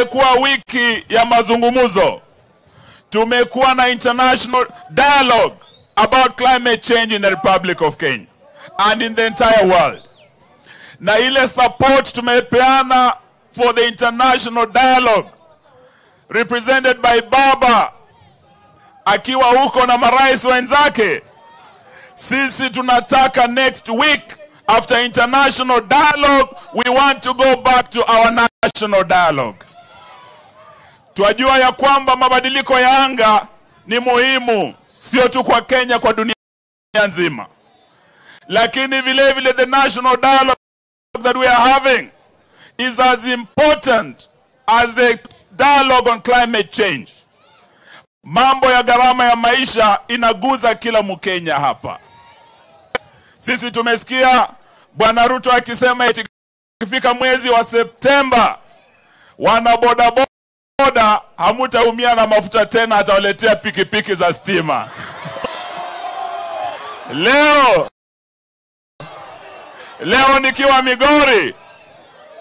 Imekuwa wiki ya mazungumzo. Tumekuwa na international dialogue about climate change in the Republic of Kenya and in the entire world. Na ile support tumepeana for the international dialogue represented by Baba akiwa huko na marais wenzake. Sisi tunataka next week, after international dialogue, we want to go back to our national dialogue. Twajua ya kwamba mabadiliko ya anga ni muhimu, sio tu kwa Kenya, kwa dunia nzima. Lakini vile vile the national dialogue that we are having is as important as the dialogue on climate change. Mambo ya gharama ya maisha inaguza kila Mkenya hapa. Sisi tumesikia Bwana Ruto akisema eti ikifika mwezi wa Septemba, wana bodaboda hamutaumia na mafuta tena, atawaletea pikipiki za stima. Leo nikiwa Migori,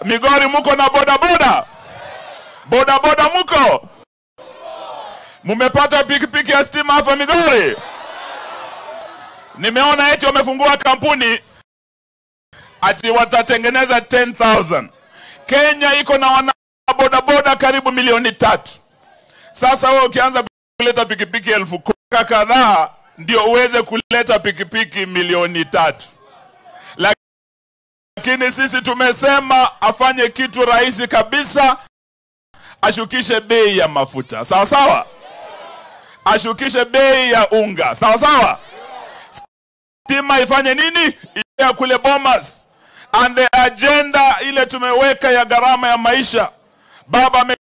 Migori muko na bodaboda? Bodaboda muko? Mumepata pikipiki ya stima hapa Migori? Nimeona eti wamefungua kampuni ati watatengeneza 10,000. Kenya iko na wana bodaboda karibu 3 milioni. Sasa wewe ukianza kuleta pikipiki 10,000 kadhaa ndio uweze kuleta pikipiki 3 milioni. Lakini sisi tumesema afanye kitu rahisi kabisa, ashukishe bei ya mafuta. Sawa sawa? Ashukishe bei ya unga. Sawa sawa? Stima ifanye nini? Ya kule Bomas. And the agenda ile tumeweka ya gharama ya maisha, Baba.